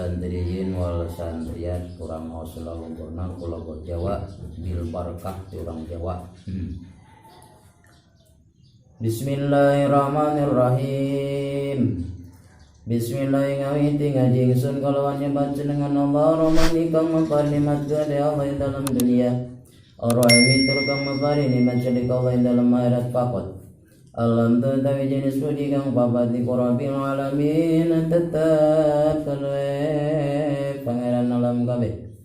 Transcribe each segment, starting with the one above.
Santriyin wal santriyat kurang hausula kula Jawa bil barakah ti urang Jawa. Bismillahirrahmanirrahim. Bismillah ngawiti ngaji ingsun kalawan nyebat jenengan Allah Rahman kang maparing nikmat gede Allah ing dalam dunia, Ar-Rahim tur kang maparing nikmat celik Allah ing dalam akhirat. Fakot Alam tu tawi jenis puji kang papat iku Rabbil alamin tetep kedue pangeran alam kabeh.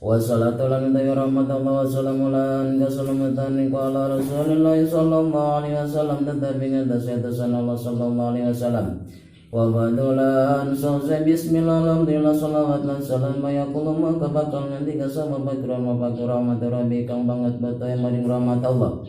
Wassalatu lan utawi rahmat Allah wassalamu lan keselamatan iku ala Rasulillah sallallahu alaihi wasallam tetep ing atase Allah sallallahu alaihi wasallam. Wa ba'du, lan sause bismillah, alhamdulillah, salawat lan salam yaqulu maka bakal ngendika sapa bakran wa bakr rahmat rabbi kang banget batoy maring rahmat Allah.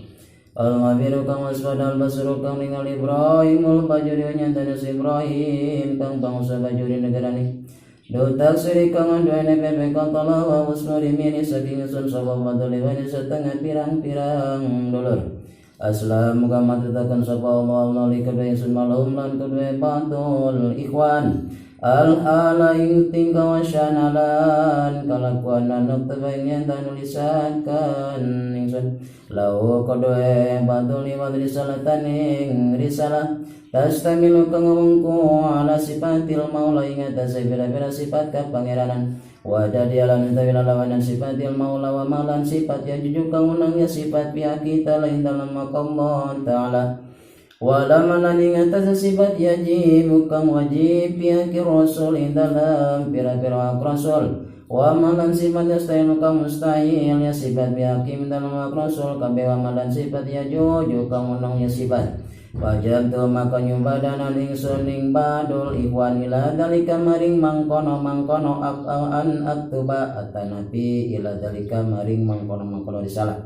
Al-Khabiru kang waspada, al-Basiru kang ningali, Ibrahim al-Bajuri nyatane Ibrahim kang bangsa Bajuri negarane. Do taksiri kang duene pepe kantala wa usnuri mini saking sun sapa badul wani setengah pirang-pirang dulur. Aslam muga matutaken sapa Allah Allah li kedue ingsun malum lan kedue badul ikhwan. Al hala ing tingkah wasyana lan kalakuan lan ing yen nulisaken ingsun lau kedue badul ikhwan risalatan ing risalah tastamilu kang wengku ala sifatil maula ing atase pira-pira sifat kapangeranan wa dadialan utawi lalawanan sifatil maula wa malan sifat ya jujuk kang unang ya sifat pihak kita lain dalam Allah Ta'ala wala malan ing atase sifat yajib kang wajib pihak rasul ing dalam pira-pira rasul wa malan sifat yastahilu kang mustahil ya sifat pihak dalam rasul kabeh wa malan sifat ya jujuk kang unang ya sifat. Wajib tu maka nyumbadanan ingsun ing badul ikhwan ila dalika maring mangkono mangkono an aktuba atanapi ila dalika maring mangkono mangkono risalah.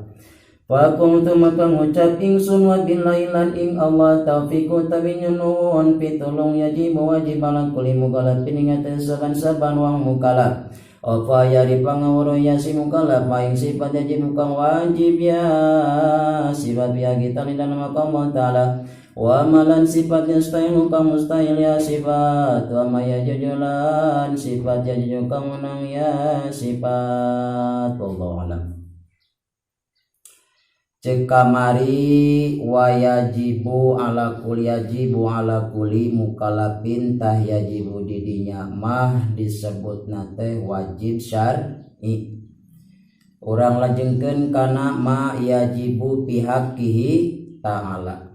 Fakultu maka ngucap ingsun wa billahi lan ing Allah taufiku tabi nyunuwun pitulung yajibu wajib ala kulli mukallafin ing saban-saban wong mukallaf. Apa ya di pangawuro ya si mukallaf ing sifat yajib kang wajib ya sifat ya kita di dalam Allah Ta'ala wa malan sifat yastahilu kang mustahil ya sifat wa ma yajujulan sifat yajuju kang menang ya sifat. Wallahu alam. Cek kamari wayajibu ala kulli yajibu ala kulli mukallafin, tah yajibu didinya mah disebut teh wajib syar'i. Urang lajengkeun kana ma yajibu pihakkihi ta'ala.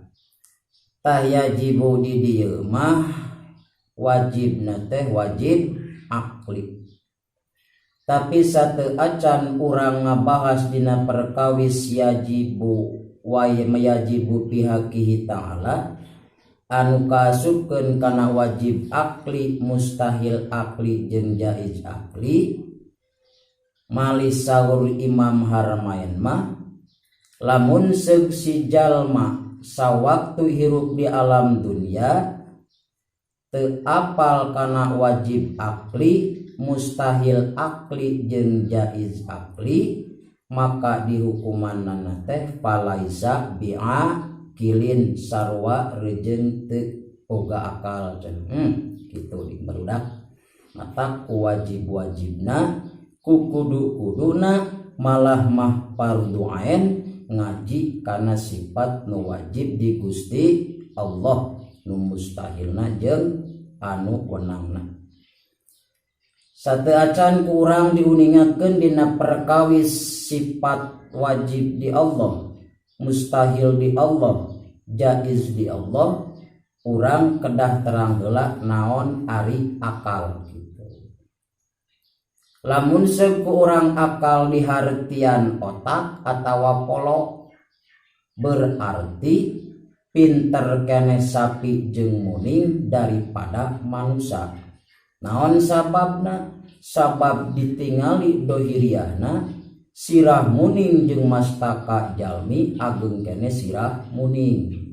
Tah, yajibu di dieu mah wajib teh wajib akli. Tapi satu acan urang ngabahas dina perkawis yajibu wa yajibu pihakkihi ta'ala anu kaasupkeun kana wajib akli, mustahil akli jeung jaiz akli, mali saur Imam Haramain mah lamun seug si jalma sawaktu hirup di alam dunia teu apal kana wajib akli, mustahil akli jeung jaiz akli, maka dihukuman teh falaisa bi'aqilin, sarua rejeun teu boga akal. Gitu di barudak. Mata wajib-wajibna ku kudu-kuduna, malah mah fardu ain ngaji karena sifat nu wajib di Gusti Allah, nu mustahilna jeung anu wenangna. Satu acan kurang diuningakeun dina perkawis sifat wajib di Allah, mustahil di Allah, jaiz di Allah, urang kedah terang heula naon ari akal gitu. Lamun ku urang akal dihartian otak atau polo, berarti pinter kene sapi jeung muning daripada manusia. Naon sababna? Sabab ditingali dohiriana sirah muning jeung mastaka jalmi ageng kene sirah muning.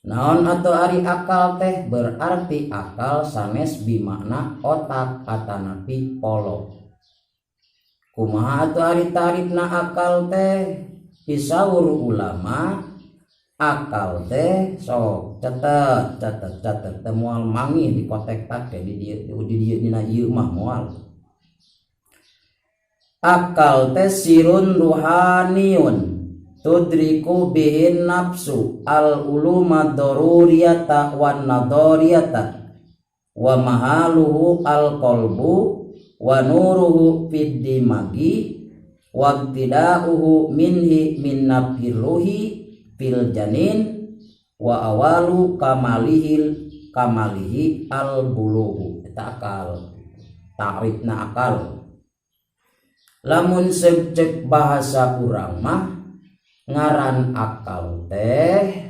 Naon atau ari akal teh? Berarti akal sanes bimakna otak atanapi polo. Kumaha atau ari tarifna akal teh? Pisaur ulama Akal teh sok catet, catet, catet teh moal manggih di kotek take di dieu, di dieu dina ieu mah moal. Akal teh sirun ruhaniun tudriku bihin nafsu al uluma daruriyata wan nadhariyata wa mahaluhu al qalbu wa nuruhu fid dimagi wa ibtida'uhu minhi min nafhiruhi fil janin wa awalu kamalihil kamalihi al bulugu. Eta akal, ta'rifna akal. Lamun cek bahasa urang mah ngaran akal teh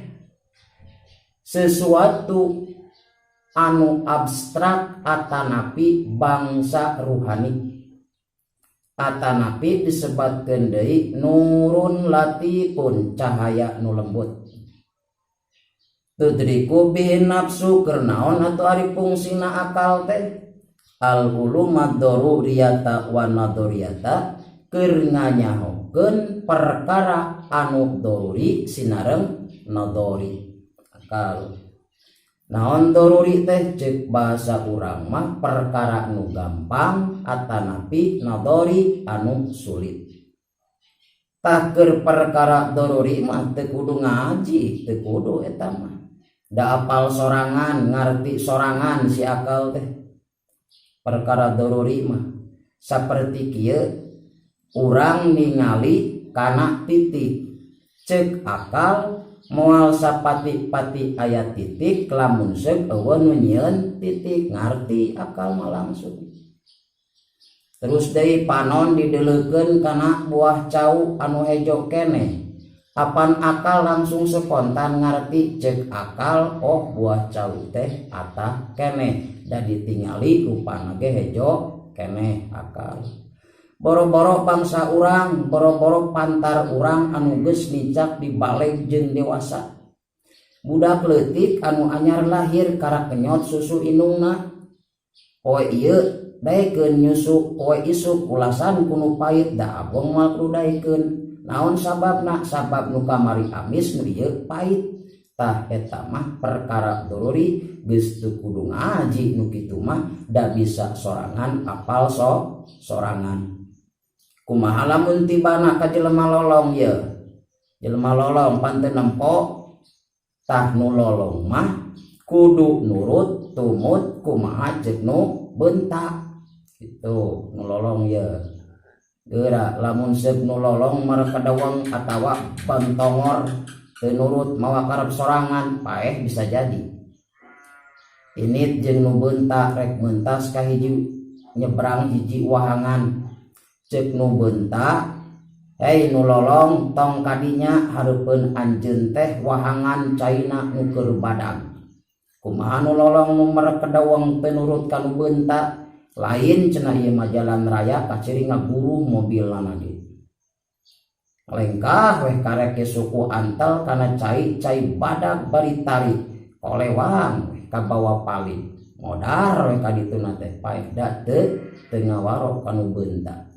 sesuatu anu abstrak atanapi bangsa ruhani, atanapi disebatkeun deui nurun latifun, cahaya nu lembut. Tudriku bihi nafsu, keur naon atuh ari fungsina akal teh? Al uluma daruriyata wa nadhariyata, keur nganyahokeun perkara anu daruri sinareng nadhari. Akal naon daruri teh? Cek bahasa urang mah perkara nu gampang atanapi nadhari anu sulit. Tah, keur perkara daruri mah teu kudu ngaji, teu kudu eta mah, da apal sorangan, ngarti sorangan si akal teh perkara daruri mah. Saperti kieu, urang ningali kana titik, cek akal moal sapati-pati aya titik lamun seuk euweuh nu nyieun titik. Ngarti akal mah langsung. Terus deui, panon dideleukeun kana buah cau anu hejo keneh, apan akal langsung spontan ngarti. Cek akal, oh, buah cau teh atah keneh, da ditingali rupana ge hejo keneh. Akal boro-boro bangsa urang, boro-boro pantar urang anu geus nincak di baleg jeung dewasa, budak leutik anu anyar lahir karak kenyot susu indungna. Poe ieu daekeun nyusu, poe isuk ulasan ku nu pait, da abong moal kudu daekeun. Naon sababna? Sabab nu kamari amis, nu ieu pait. Tah, eta mah perkara doruri, geus teu kudu ngaji nu kitu mah, da bisa sorangan, apal so sorangan. Kumaha lamun tibana ka jelema lolong ye? Jelema lolong pan teu nempo. Tah, nu lolong mah kudu nurut tumut kumaha cek nu bentak itu. Nu lolong ye geura, lamun seuk nu lolong marekedeweng atawa bantongor, teu nurut, mawa karep sorangan, paeh bisa jadi. Ini jeung nu bentak rek mentas ka hiji, nyebrang hiji wahangan. Cek nu bentak, "Hei nu lolong, tong kadinya, hareupeun anjeun teh wahangan caina nu keur badag." Kumaha nu lolong nu merekedeweng teu nurut ka nu bentak? "Lain," cenah, "ieu mah jalan raya." Kaciri ngaguruh mobilna ge lengkah weh, karek suku antel kana cai, cai badag bari tarik kolewang weh kabawa paling modar weh ka dituna teh, paeh da teu teu ngawaro ka nu bentak.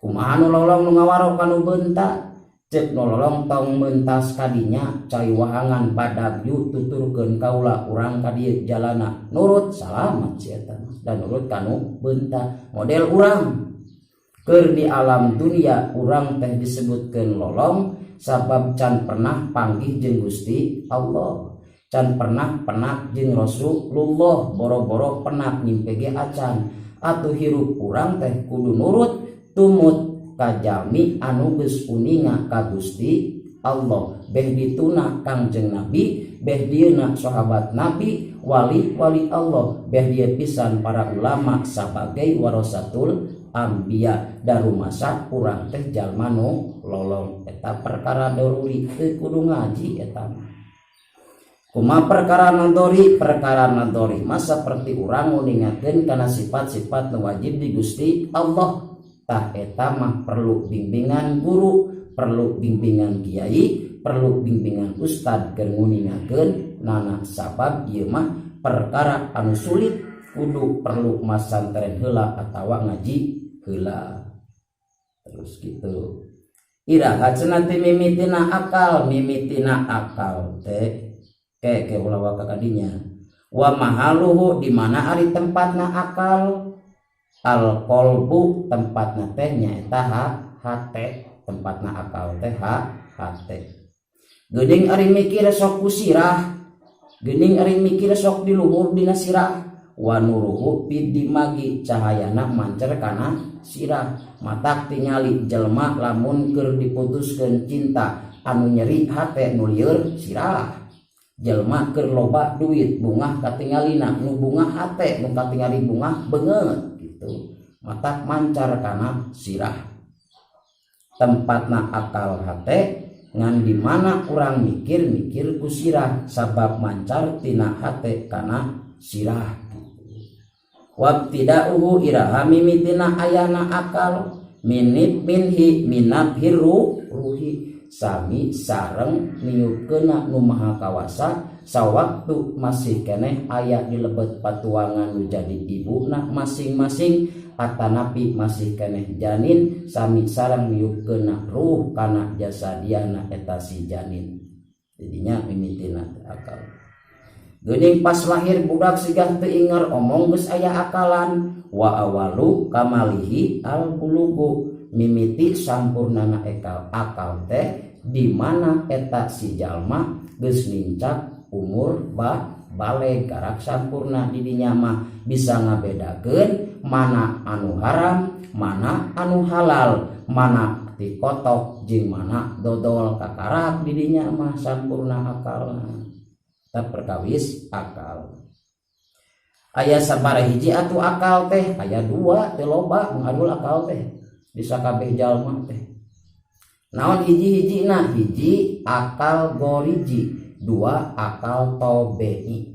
Kumaha nu lolong nu ngawaro ka nu bentak? Cek nu lolong, "Tong mentas kadinya, cai wahangan badag, yu tuturkeun kaula, urang ka dieu jalana." Nurut, salamat si eta dan nurut kanu bentak. Model urang keur di alam dunia, urang teh disebutkeun lolong sabab can pernah panggih jeung Gusti Allah, can pernah penak jeung Rasulullah, boro-boro penak nyimpe ge acan. Atuh hirup urang teh kudu nurut tumut ka jalmi anu geus uninga ka Gusti Allah, beh dituna Kangjeng Nabi, beh dieuna sahabat Nabi, wali-wali Allah, beh dia pisan para ulama sebagai warasatul anbiya. Darumasa urang teh jalma nu lolong. Eta perkara doruri, teu kudu ngaji eta mah. Kuma perkara nadori? Perkara nadori mah seperti urang nguningakeun kana sifat-sifat nu wajib di Gusti Allah. Tah, eta mah perlu bimbingan guru, perlu bimbingan kiai, perlu bimbingan ustad keur nguningakeun nana, sabab ieu mah perkara anu sulit, kudu perlu masantren heula atawa ngaji heula. Terus gitu. Iraha cenah ti mimitina akal? Mimitina akal teh ke ke ulah waka kadinya. Wa mahaluhu, di mana ari tempatna akal? Al qalbu, tempatna teh nyaeta hate. Tempatna akal teh hate. Geuning ari mikir sok ku sirah, geuning ari mikir sok di luhur dina sirah. Wa nuruhu fid dimagi, cahayana mancer kana sirah. Matak tingali jelma lamun keur diputuskeun cinta, anu nyeri hate nu lieur sirah. Jelma keur loba duit, bungah katingalina, nu bungah hate, nu katingali bungah beungeut gitu. Matak mancar kana sirah. Tempatna akal hate, ngan di mana urang mikir, mikir ku sirah, sabab mancar tina hate kana sirah. Wabtida'uhu, iraha mimitina ayana akal? Minib minhi minabhiru ruhi, sami sareng niupkeuna Nu Maha Kawasa sawaktu masih keneh aya di lebet patuangan nu jadi ibuna masing-masing, atanapi masih keneh janin, sami sareng niupkeuna ruh kana jasadiana eta si janin. Jadinya mimitina akal. Geuning pas lahir budak sigah teu ingar omong geus aya akalan. Wa awalu kamalihi al bulugu, mimiti sampurnana ekal akal teh di mana eta si jalma geus nincak umur baleg. Karak sampurna di dinya mah, bisa ngabedakeun mana anu haram, mana anu halal, mana tikotok jeung mana dodol. Kakarak di dinya mah sampurna akalna. Tak perkawis akal aya sabaraha hiji atuh? Akal teh aya dua, teh loba mengadul akal teh bisa kabeh jalma teh. Naon hiji-hiji? Nah, hiji akal goriji, dua akal tobei.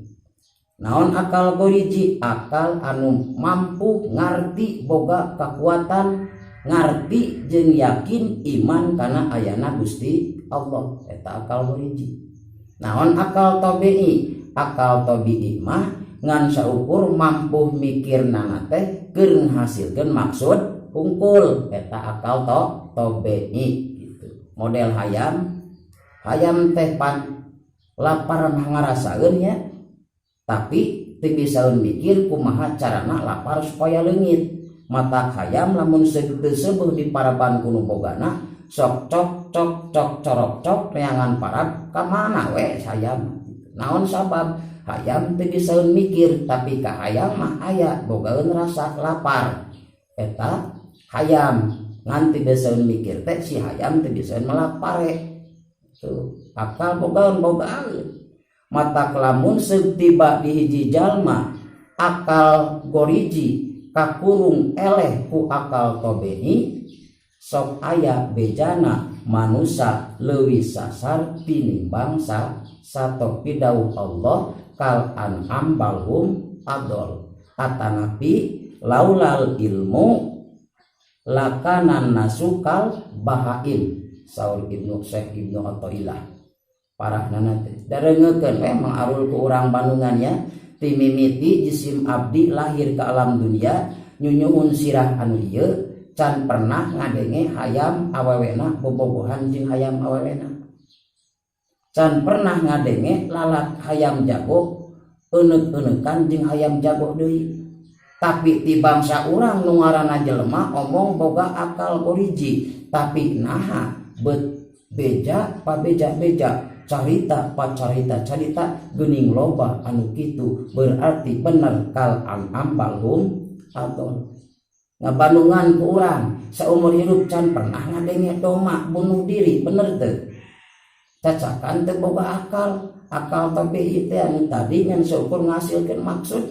Naon akal goriji? Akal anu mampu ngarti, boga kekuatan ngarti jeung yakin iman kana ayana Gusti Allah, eta akal goriji. Naon akal tobei? Akal tobii mah ngan saukur mampu mikir nana teh keur ngahasilkeun maksud hungkul, eta akal tobei gitu. Model hayam, hayam teh pan lapar mah ngarasaeun nya, tapi teu bisaeun mikir kumaha carana lapar supaya leungit. Mata hayam lamun teu seubeuh di paraban ku nu bogana, sok cok cok cok corok cok, neangan parab ka mana we hayam. Naon sabab? Hayam teu bisaeun mikir, tapi ka hayam mah aya bogaeun rasa lapar. Eta hayam ngan teu bisaeun mikir teh, si hayam teu bisaeun melapare tuh. Akal bogaeun bogaeun. Mata lamun tiba di hiji jalma akal goriji kakurung eleh ku akal tobei, sok aya bejana manusia leuwih sasar tinimbang sato. Pidawuh Allah, kal an'am balhum adol, atanapi laulal ilmu lakanan nasu kal bahaim, saur Ibnu Syekh Ibnu Athaillah. Parah nana teh darengekeun we Mang Arul ku urang Bandungan nya. Ti mimiti jisim abdi lahir ke alam dunia, nyunyuhun sirah anu ieu, can pernah ngadenge hayam awewena bobogohan jeung hayam awewena, can pernah ngadenge lalak hayam jago enek-enekan jeung hayam jago deui. Tapi ti bangsa urang nu ngaranna jelema omong boga akal oriji, tapi naha bet beja pa beja-beja, carita pa carita carita, geuning loba anu kitu? Berarti bener kal an'am balhum adol. Ngabandungan ku urang, seumur hidup can pernah ngadenge doma bunuh diri, bener teu? Cacakan teu boga akal. Akal tapi teh anu tadi ngan seukur ngasilkeun maksud.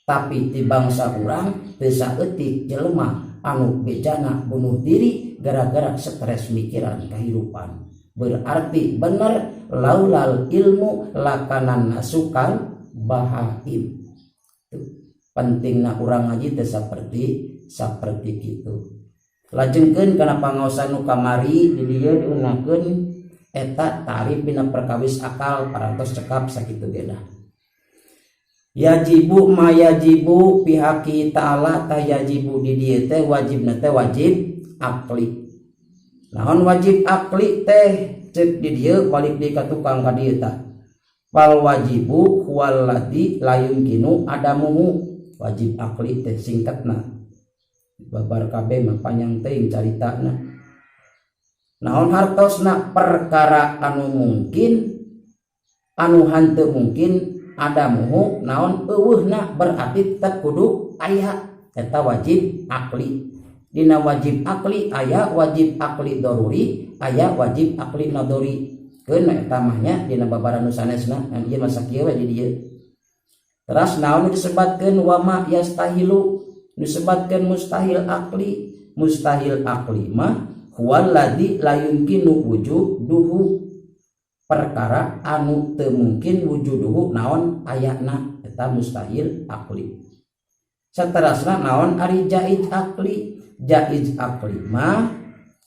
Tapi di bangsa urang teu saeutik jelema anu bejana bunuh diri gara-gara stres mikiran kehidupan. Berarti bener laulal ilmu lakanan nasu kal bahaim. Pentingna urang ngaji teh seperti seperti gitu. Lajengkeun kana pangaosan nu kamari, di dieu diunakeun eta tarif dina perkawis akal. Parantos cekap sakitu ge dah. Yajibu ma yajibu pihaki ta'ala, ta yajibu di dieu teh wajibna teh wajib akli. Naon wajib akli teh? Cek di dieu balik di ka tukang ka dieu tah. Fal wajibu huwalladzi la yumkinu adamuhu. Wajib akli teh singkatna. Babar kabeh mah panjang teuing caritana. Naon hartosna? Perkara anu mungkin anu hanteu mungkin adamuhu, naon euweuhna, berarti tetep kudu aya, eta wajib akli. Dina wajib akli aya wajib akli doruri, aya wajib akli nadori. Keun eta mah nya dina babaran nu sanesna, ngan ieu mah sakieu we di dieu. Teras naon disebatkeun wama yastahilu, disebatkeun mustahil akli? Mustahil akli mah huwallazi la yumkinu wujuduhu, perkara anu teu mungkin wujuduhu, naon ayana, eta mustahil akli. Saterasna naon ari jaiz akli? Jaiz akli mah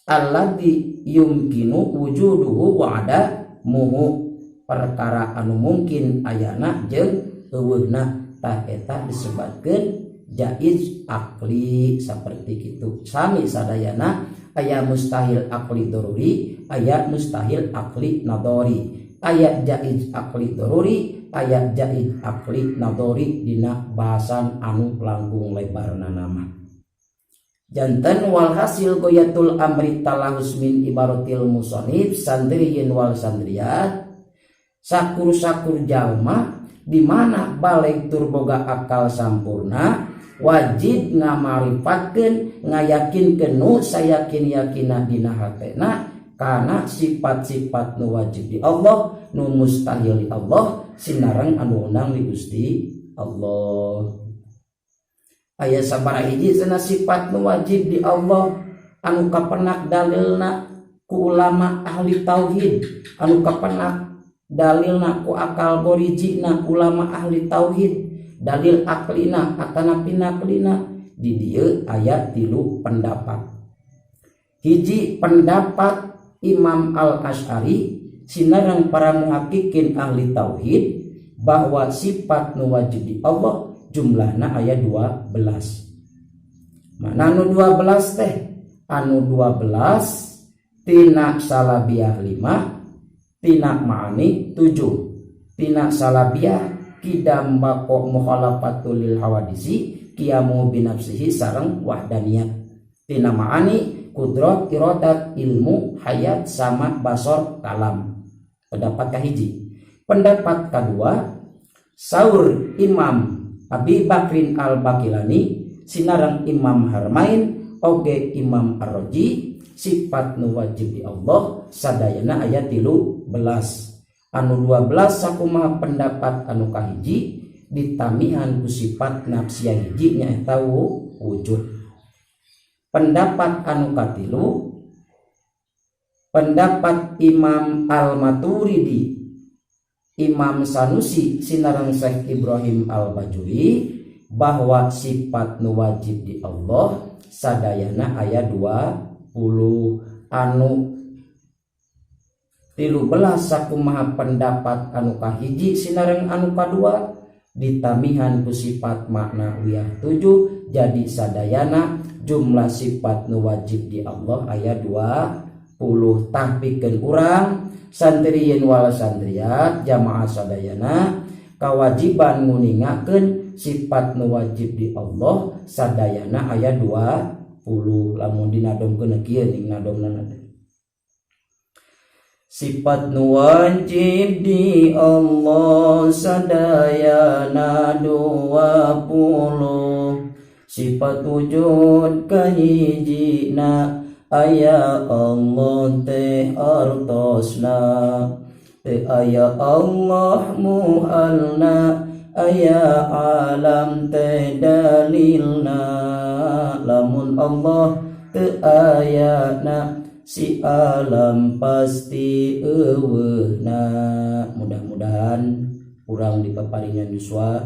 alladzi yumkinu wujuduhu wa adamuhu, perkara anu mungkin ayana jeung euweuhna, tah eta disebatkeun jaiz akli. Saperti kitu sami sadayana, aya mustahil akli doruri, aya mustahil akli nadori, aya jaiz akli doruri, aya jaiz akli nadori dina bahasan anu langkung lebarna nama. Janten walhasil goyatul amri talahus min ibaratil musonib, santriyin wal santriyat, sakur-sakur jalma di mana balig tur boga akal sampurna wajib ngamarifatkeun, ngayakinkeun nu sayakin-yakina dina hatena kana sifat-sifat nu wajib di Allah, nu mustahil di Allah, sinareng anu wenang di Gusti Allah. Aya sabaraha hiji cenah sifat nu wajib di Allah anu kapenak dalilna ku ulama ahli tauhid, anu kapenak dalilna ku akal gorijina ulama ahli tauhid, dalil aklina atanapi naklina? Di dieu aya 3 pendapat. Hiji pendapat Imam Al-Asy'ari sinareng para muhaqqiqin ahli tauhid bahwa sifat nu wajib di Allah jumlahna aya 12. Mana anu 12 teh? Anu 12 tina salabiah 5, tina ma'ani 7. Tina salabiah kidam bako mukhalafatul lil hawadisi, qiyamu binafsihi sareng wahdaniyah. Tina ma'ani kudrat, iradat, ilmu, hayat, sama, basor, kalam. Pendapat kahiji. Pendapat kedua saur Imam Abi Bakrin Al-Baqilani sinareng Imam Harmain oge Imam Ar-Razi, sifat nu wajib di Allah sadayana aya 13. Anu 12 sakumaha pendapat anu kahiji, ditamihan ku sifat nafsiyah hiji, nyaeta wujud. Pendapat anu katilu, pendapat Imam Al-Maturidi, Imam Sanusi sinareng Syekh Ibrahim Al-Bajuri bahwa sifat nu wajib di Allah sadayana aya 20. Anu 13 sakumaha pendapat anu kahiji sinareng anu kadua, ditamihan ku sifat makna wiyah 7, jadi sadayana jumlah sifat nu wajib di Allah aya 20. Tah, pikeun urang santriyin wal santriat, jamaah sadayana, kewajiban nguningakeun sifat nu wajib di Allah sadayana aya 20. Lamun dinadomkeun kieu ning nadomna teh, sifat nu wajib di Allah sadayana 20. Sifat wujud kahijina, aya Allah teh artosna, teu aya Allah muhalna aya alam teh dalilna. Lamun Allah teu ayana, si alam pasti euweuhna. Mudah-mudahan urang dipaparingan yuswa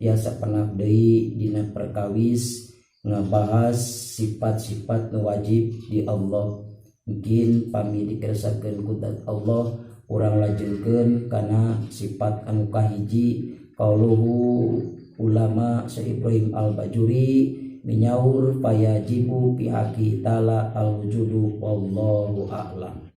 tiasa penak deui dina perkawis ngabahas sifat-sifat nu wajib di Allah. Mungkin pami dikersakeun ku Allah, urang lajengkeun kana sifat anu kahiji, qauluhu ulama Syekh Ibrahim Al-Bajuri. Minyaur fayajibu pihaki ta'ala al wujudu wallahu a'lam.